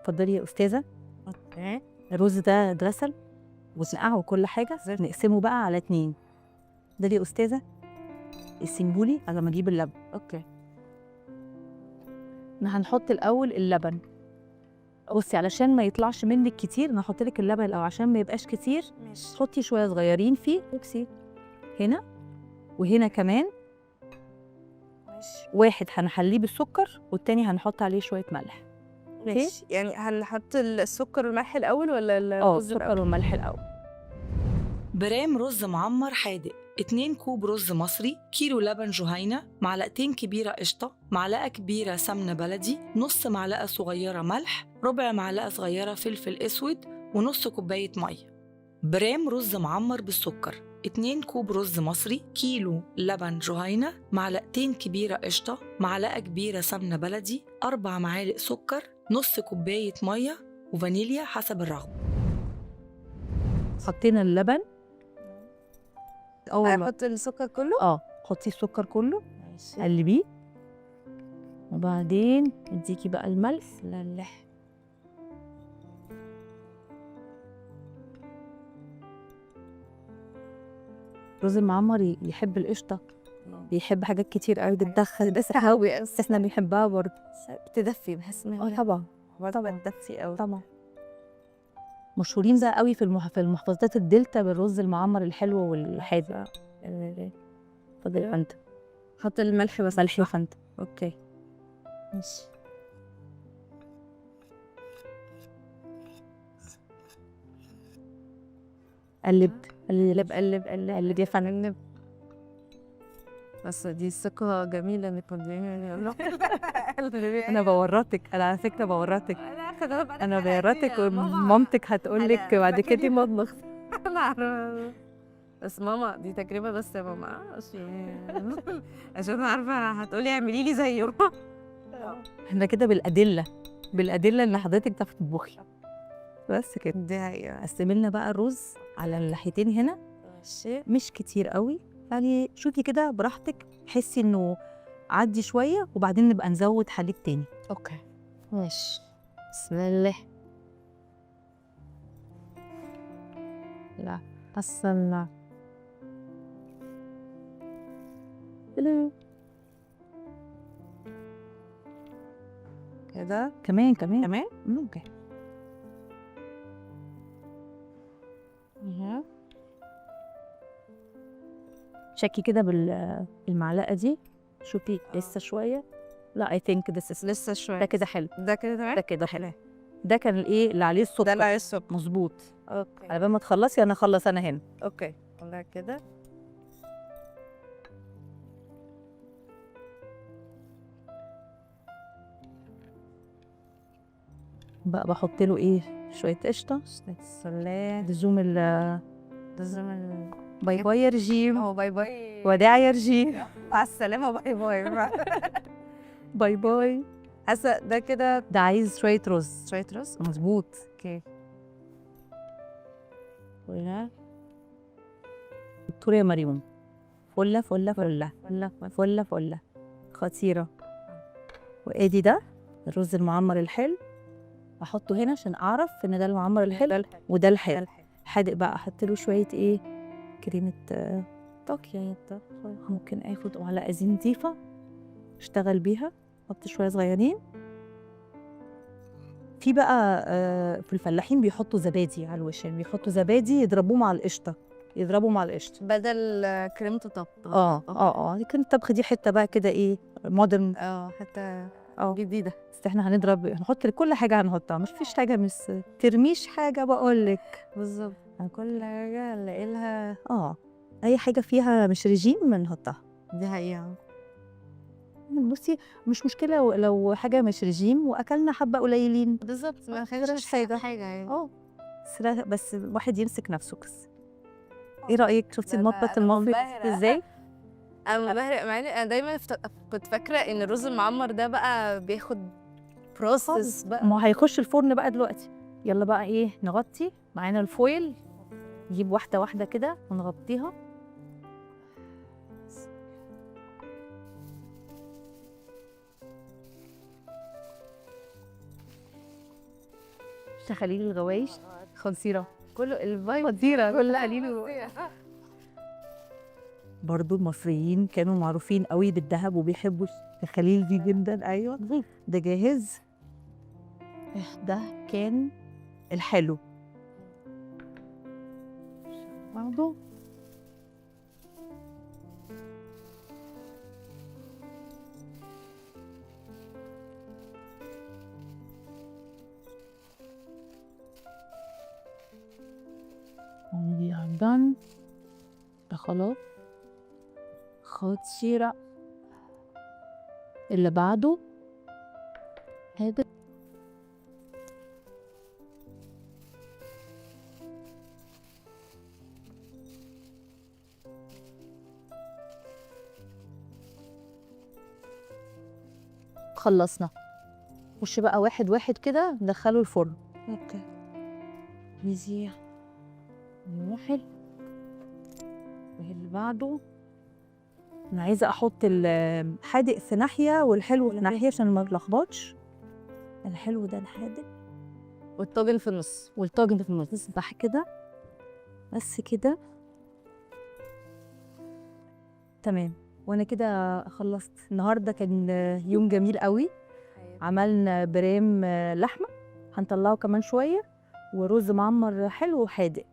اتفضلي يا استاذه. okay. الرز ده اتغسل واتنقع وكل حاجة، نقسمه بقى على 2. ده يا استاذه السنبولي على ما اجيب اللبن. okay. هنحط الاول اللبن. بصي علشان ما يطلعش منك كتير انا هحط لك اللبن الاول عشان ما يبقاش كتير. ماشي. حطي شوية صغيرين فيه. بصي هنا وهنا كمان. ماشي. واحد هنحليه بالسكر والتاني هنحط عليه شوية ملح. ماشي. يعني هنحط السكر والملح الاول ولا الرز السكر الاول؟ والملح الاول. برام رز معمر حادق، 2 كوب رز مصري، كيلو لبن جهينة، معلقتين كبيرة قشطة، معلقة كبيرة سمنة بلدي، نص معلقة صغيرة ملح، ربع معلقة صغيرة فلفل أسود، ونص كوباية مية. برام رز معمر بالسكر، 2 كوب رز مصري، كيلو لبن جهينة، معلقتين كبيرة قشطة، معلقة كبيرة سمنة بلدي، 4 معالق سكر، نص كوباية مية، وفانيليا حسب الرغبة. حطينا اللبن اول ما هحط السكر كله؟ حطي السكر كله. ماشي. قلبية وبعدين اديكي بقى الملح. ملح. الرز المعمر يحب القشطه، بيحب حاجات كتير قوي بتدخل، بس قوي بس احنا بنحبها برضه. بتدفي، بحس انها طبعا طبعا بتدفي قوي. طبعا. مشهورين بقى قوي في المحافظات الدلتا بالرز المعمر الحلو والحادق. اتفضلي يا فندم. حط الملح بس. ملح يا فندم. okay ماشي. قلب قلب قلب قلب قلب يا فندم. بس دي ثقة جميلة انك انا بورطك، انا على فكرة بورطك، انا بورطك ومامتك هتقول لك بعد كده مطبخ. انا بس ماما دي تجربة بس يا ماما، عشان عارفة هتقولي اعملي لي زيه. احنا كده بالأدلة، بالأدلة ان حضرتك بتعرفي تطبخي. بس كده. دي حقيقة. قسمي لنا بقى الرز على الناحيتين هنا. ماشي. مش كتير قوي يعني، شوفي كده براحتك، حسي انه عدي شوية وبعدين نبقى نزود حليب تاني. okay ماشي. بسم الله. لا حاسه كده كمان كمان كمان. okay. شكي كده بالمعلقه دي، شوفي لسه شوية. لا I think this is لسه شوية. ده كده حلو. ده كده تمام. ده كده حلو. ده كان الايه اللي عليه السكر. ده اللي عليه السكر. مظبوط. okay على بال ما تخلصي انا اخلص انا هنا. okay ده كده. بقى بحط له ايه؟ شوية قشطه. سلام. لزوم ال لزوم ال bye bye يا رجيم. هو bye bye. وداع يا رجيم. مع السلامة. bye bye. bye bye. حاسه ده كده ده عايز شوية رز. شوية رز. مظبوط. okay. وهنا دكتورة يا مريم، فله فله فله فله فله فله، خطيرة. وادي ده الرز المعمر الحلو، احطه هنا عشان اعرف ان ده المعمر الحلو وده الحلو. حادق بقى احط له شوية ايه؟ كريمة طاقية. ممكن اخد معلقه زيت نضيفه اشتغل بيها، احط شوية صغيرين. في بقى في الفلاحين بيحطوا زبادي على الوش، يعني بيحطوا زبادي يضربوه مع القشطه، يضربوا مع القشطه بدل كريمة الطبخ. لكن الطبخ دي حتة بقى كده ايه مودرن، حتة جديدة. بس احنا هنضرب، هنحط كل حاجة، هنحطها، مش فيش حاجة، مش ترميش حاجة، بقول لك بالظبط، كل حاجة نلاقي لها اي حاجة فيها مش ريجيم بنحطها. دي حقيقة. بصي مش مشكلة لو حاجة مش ريجيم واكلنا حبه قليلين. بالظبط، ما خدناش حاجة حاجة يعني. بس الواحد يمسك نفسه بس. ايه رايك؟ شفتي المطبخ المصري ازاي؟ انا منبهره، مع اني انا دايما كنت فاكره ان الرز المعمر ده بقى بياخد process بقى. ما هيخش الفرن بقى دلوقتي. يلا بقى ايه نغطي معانا ال foil، نجيب واحدة واحدة كده ونغطيها. تخليل الغوايش خطيرة. كله ال vibe خطيرة كلها ليلو. برضو المصريين كانوا معروفين قوي بالذهب وبيحبوا التخاليل دي جدا. ايوه ده جاهز. ده كان الحلو برضو. We are done. ده خلاص خطيرة. اللي بعده هذا خلصنا. خش بقى واحد واحد كده ندخله الفرن. okay. نزيح واحد. واللي بعده انا عايزه احط الحادق في ناحية والحلو في ناحية عشان ما اتلخبطش. الحلو ده الحادق والطاجن في النص. والطاجن في النص. صح كده، بس كده تمام. وانا كده خلصت النهارده. كان يوم جميل قوي. عملنا برام لحمه هنطلعه كمان شوية، ورز معمر حلو وحادق.